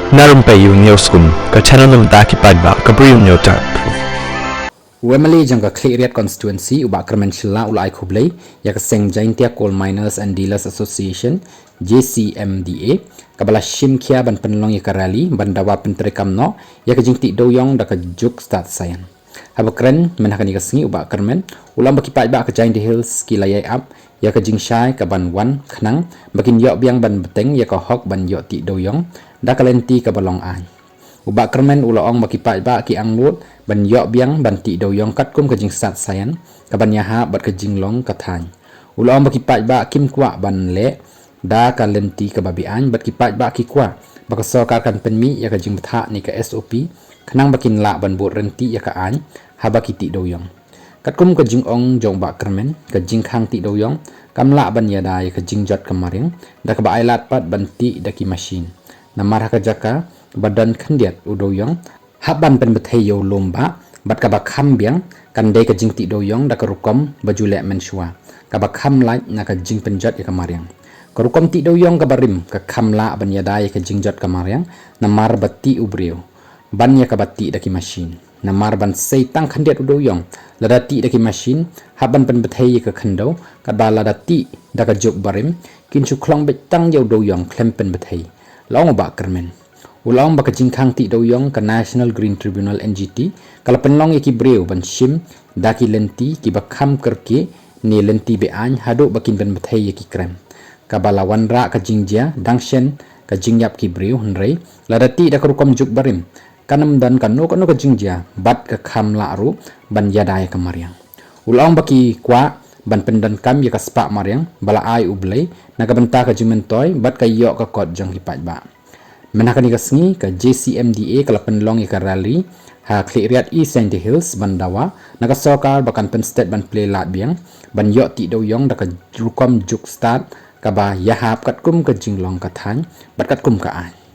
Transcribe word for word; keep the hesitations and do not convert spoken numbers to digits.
Na Rympei U News Kum, ka channel na bynta ki paidbah ka Bri U News Tap. U MLA jong ka Khliehriat Constituency, u Bah Kyrmen Shylla, u la ai khublei ïa ka seng Jaintia Coal Miners and Dealers Association, JCMDA, kaba la shim khia ban pynlong ïa ka rally ban dawa pyntreikam noh ïa ka jingtih dewïong da ka juk stad saian. Haba kren mynha kane ka sngi, u Bah Kyrmen u la ong ba ki paidbah ka Jaintia Hills ki la ïai ap ïa ka jingshai kaban wan khnang ba kin ïoh biang ban bteng ïa ka hok ban ïoh tih dewïong da ka lynti kaba long aiñ. U Bah Kyrmen u la ong ba ki paidbah ki angnud ban ïoh biang ban tih dewïong katkum ka jingstad saian kaban ïahap bad ka jinglong ka thaiñ. U la ong ba ki paidbah kim kwah ban leh da ka lynti kaba be-aiñ bad ki paidbah ki kwah ba ka sorkar kan pynmih ïa ka jingbthah ne ka SOP khnang ba kin lah ban bud rynti ïa ka aiñ haba ki tih dewïong. Katkum ka jingong jong u Bah Kyrmen, ka jingkhang tih dewïong kam lah ban ïada ïa ka jingjot ka mariang da kaba ailad pat ban tih da ki mashin. Namar ha ka jaka ba don khyndiat u dewïong hap ban pynbthei ïa u lum bah bad kaba kham biang kan dei ka jingtih dewïong da ka rukom ba ju leh mynshuwa kaba kham lait na ka jingpynjot ïa ka mariang. Ka rukom tih dewïong kaba rim ka kham lah ban ïada ïa ka jingjot ka mariang namar ba tih u briew ban ïa kaba tih da ki mashin. Namar ban sei tang khyndiat u dewïong lada tih da ki mashin hap ban pynbthei ïa ka khyndew, katba lada tih da ka juk barim kin shu khlong beit tang ïa u dewïong khlem pynbthei, la ong u Bah Kyrmen. U la ong ba ka jingkhang tih dewïong ka National Green Tribunal, NGT, ka la pynlong ïa ki briew ban shim da ki lynti kiba kham kyrkieh ne lynti be-aiñ haduh ba kin pynbthei ïa ki krem. Kaba la wanrah ka jingjia dang shen ka jingïap ki briew, hynrei lada tih da ka rukom juk barim kan ym don kano kano ka jingjia bad ka kham lah ruh ban ïada ïa ka mariang. U la ong ba ki kwah ban pyndonkam ïa ka spah mariang ba la ai u Blei na ka bynta ka jingmyntoi bad ka ïoh ka kot jong ki paidbah. Mynha kane ka sngi ka JCMDA ka la pynlong ïa ka rally ha Khliehriat, East Jaintia Hills ban dawa na ka sorkar ba kan pynsted ban plie lad biang ban ïoh tih dewïong da ka rukom juk stad kaba ïahap katkum ka jinglong ka thaiñ bad katkum ka aiñ.